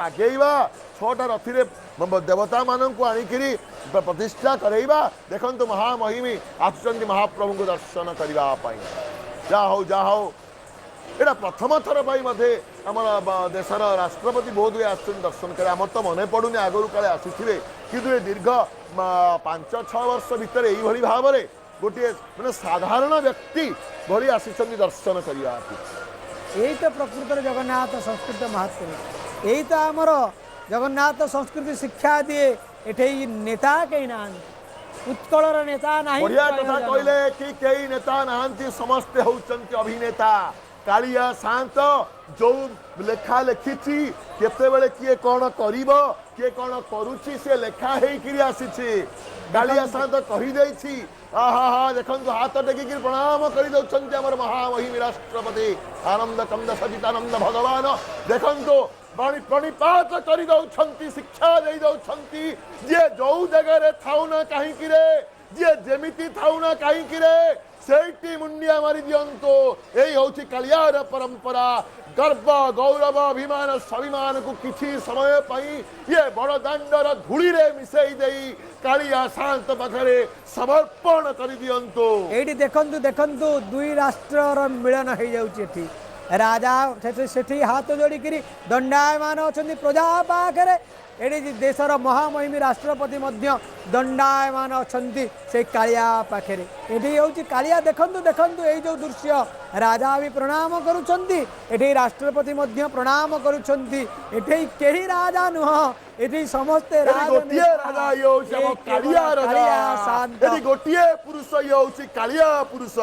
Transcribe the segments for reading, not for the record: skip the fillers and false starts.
ଆଗେଇବା, ଛଅଟା ରଥିରେ ଦେବତାମାନଙ୍କୁ ଆଣିକିରି ପ୍ରତିଷ୍ଠା କରେଇବା। ଦେଖନ୍ତୁ, ମହାମହିମୀ ଆସୁଛନ୍ତି ମହାପ୍ରଭୁଙ୍କୁ ଦର୍ଶନ କରିବା ପାଇଁ। ଯାହା ହଉ, ଯାହା ହଉ, ଏଇଟା ପ୍ରଥମ ଥର ପାଇଁ ବୋଧେ ଆମର ଦେଶର ରାଷ୍ଟ୍ରପତି ବୋଧ ହୁଏ ଆସୁଛନ୍ତି ଦର୍ଶନ କରି। ଆମର ତ ମନେ ପଡ଼ୁନି, ଆଗରୁ କାଳେ ଆସିଥିବେ। କିନ୍ତୁ ଏ ଦୀର୍ଘ 5-6 ବର୍ଷ ଭିତରେ ଏଇଭଳି ଭାବରେ ଗୋଟିଏ ମାନେ ସାଧାରଣ ବ୍ୟକ୍ତି ଭଳି ଆସିଛନ୍ତି ଦର୍ଶନ କରିବାକୁ। ଏଇ ତ ପ୍ରକୃତରେ ଜଗନ୍ନାଥ ସଂସ୍କୃତି ମହାତ୍ମ୍ୟ। ଏଇ ତ ଆମର ଜଗନ୍ନାଥ ସଂସ୍କୃତି ଶିକ୍ଷା ଦିଏ। ଏଠି ନେତା କେହି ନାହାନ୍ତି, ଉତ୍କଳର ନେତା ନାହିଁ। ବଢିଆ କଥା ପ୍ରୟୋଜନ। କହିଲେ କି କେହି ନେତା ନାହାନ୍ତି, ସମସ୍ତେ ହଉଛନ୍ତି ଅଭିନେତା। କାଳିଆ ସାଆନ୍ତ ଯୋଉ ଲେଖା ଲେଖିଛି, କେତେବେଳେ କିଏ କଣ କରିବ, କିଏ କଣ କରୁଛି, ସେ ଲେଖା ହେଇକିରି ଆସିଛି। କାଳିଆ ସାଆନ୍ତ କହିଦେଇଛି। ଆହା ହା, ଦେଖନ୍ତୁ, ହାତ ଟେକିକିରି ପ୍ରଣାମ କରିଦଉଛନ୍ତି ଆମର ମହାମହିମୀ ରାଷ୍ଟ୍ରପତି ଆନନ୍ଦ କନ୍ଦ ସଚିଦାନନ୍ଦ ଭଗବାନ। ଦେଖନ୍ତୁ, ବାଣୀ ପ୍ରଣିପାତ କରିଦଉଛନ୍ତି, ଶିକ୍ଷା ଦେଇ ଦଉଛନ୍ତି। ଯିଏ ଯୋଉ ଜାଗାରେ ଥାଉ ନା କାହିଁକି ରେ, ଯିଏ ଯେମିତି ଥାଉ ନା କାହିଁକି ରେ, ସେଇଠି ମୁଣ୍ଡିଆ ମାରି ଦିଅନ୍ତୁ। ଏଇ ହଉଛି କାଳିଆର ପରମ୍ପରା। ଗର୍ବ, ଗୌରବ, ଅଭିମାନ, ସ୍ୱାଭିମାନକୁ କିଛି ସମୟ ପାଇଁ ଇଏ ବଡ଼ ଦାଣ୍ଡର ଧୂଳିରେ ମିଶେଇ ଦେଇ କାଳିଆ ସାଆନ୍ତ ପାଖରେ ସମର୍ପଣ କରିଦିଅନ୍ତୁ। ଏଇଠି ଦେଖନ୍ତୁ, ଦେଖନ୍ତୁ, ଦୁଇ ରାଷ୍ଟ୍ରର ମିଳନ ହେଇଯାଉଛି ଏଠି। ରାଜା ସେଠି ହାତ ଯୋଡ଼ିକିରି ଦଣ୍ଡାୟମାନ ଅଛନ୍ତି ପ୍ରଜା ପାଖରେ। ଏଠି ଦେଶର ମହାମହିମୀ ରାଷ୍ଟ୍ରପତି ମଧ୍ୟ ଦଣ୍ଡାୟମାନ ଅଛନ୍ତି ସେଇ କାଳିଆ ପାଖରେ। ଏଠି ହେଉଛି କାଳିଆ। ଦେଖନ୍ତୁ, ଦେଖନ୍ତୁ, ଏଇ ଯେଉଁ ଦୃଶ୍ୟ, ରାଜା ବି ପ୍ରଣାମ କରୁଛନ୍ତି, ଏଠି ରାଷ୍ଟ୍ରପତି ମଧ୍ୟ ପ୍ରଣାମ କରୁଛନ୍ତି। ଏଠି କେହି ରାଜା ନୁହଁ, ଏଠି ସମସ୍ତେ ଏଠି ଗୋଟିଏ ରାଜନେତା। ରାଜା, ଇଏ ହଉଛି ଆମ ଏ କେବଳ କାଳିଆ ରାଜା। କାଳିଆ ସାଆନ୍ତ। ଏଠି ଗୋଟିଏ ପୁରୁଷ, ଇଏ ହଉଛି କାଳିଆ ପୁରୁଷ।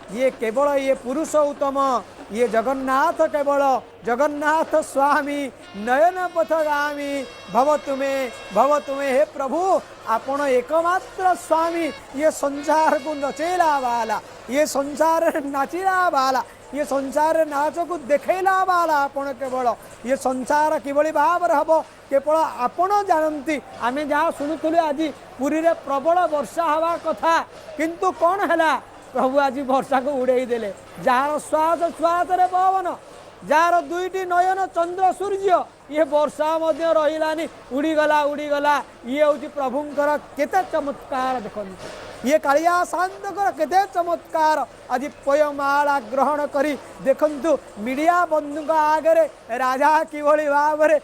ଇଏ କେବଳ ଇଏ ପୁରୁଷ ଉତ୍ତମ, ଇଏ ଜଗନ୍ନାଥ, କେବଳ ଜଗନ୍ନାଥ ସ୍ୱାମୀ ନୟନ ପଥଗାମୀ ଭବ ତୁମେ, ଭବ ତୁମେ। ହେ ପ୍ରଭୁ, ଆପଣ ଏକମାତ୍ର ସ୍ୱାମୀ। ଇଏ ସଂସାରକୁ ନଚେଇଲା ବାଲା, ଇଏ ସଂସାରରେ ନାଚିଲା ବାଲା, ଇଏ ସଂସାରରେ ନାଚକୁ ଦେଖେଇଲା ବାଲା ଆପଣ କେବଳ। ଇଏ ସଂସାର କିଭଳି ଭାବରେ ହେବ, କେବଳ ଆପଣ ଜାଣନ୍ତି। ଆମେ ଯାହା ଶୁଣୁଥିଲୁ, ଆଜି ପୁରୀରେ ପ୍ରବଳ ବର୍ଷା ହେବା କଥା, କିନ୍ତୁ କ'ଣ ହେଲା? ପ୍ରଭୁ ଆଜି ବର୍ଷାକୁ ଉଡ଼େଇ ଦେଲେ। ଯାହାର ଶ୍ୱାସ ଶ୍ୱାସରେ ପବନ, ଯାହାର ଦୁଇଟି ନୟନ ଚନ୍ଦ୍ର ସୂର୍ଯ୍ୟ, ଇଏ ବର୍ଷା ମଧ୍ୟ ରହିଲାନି, ଉଡ଼ିଗଲା, ଉଡ଼ିଗଲା। ଇଏ ହେଉଛି ପ୍ରଭୁଙ୍କର କେତେ ଚମତ୍କାର। ଦେଖନ୍ତୁ, ଇଏ କାଳିଆ ସାଆନ୍ତଙ୍କର କେତେ ଚମତ୍କାର। ଆଜି ପୟମାଳା ଗ୍ରହଣ କରି ଦେଖନ୍ତୁ, ମିଡ଼ିଆ ବନ୍ଧୁଙ୍କ ଆଗରେ ରାଜା କିଭଳି ଭାବରେ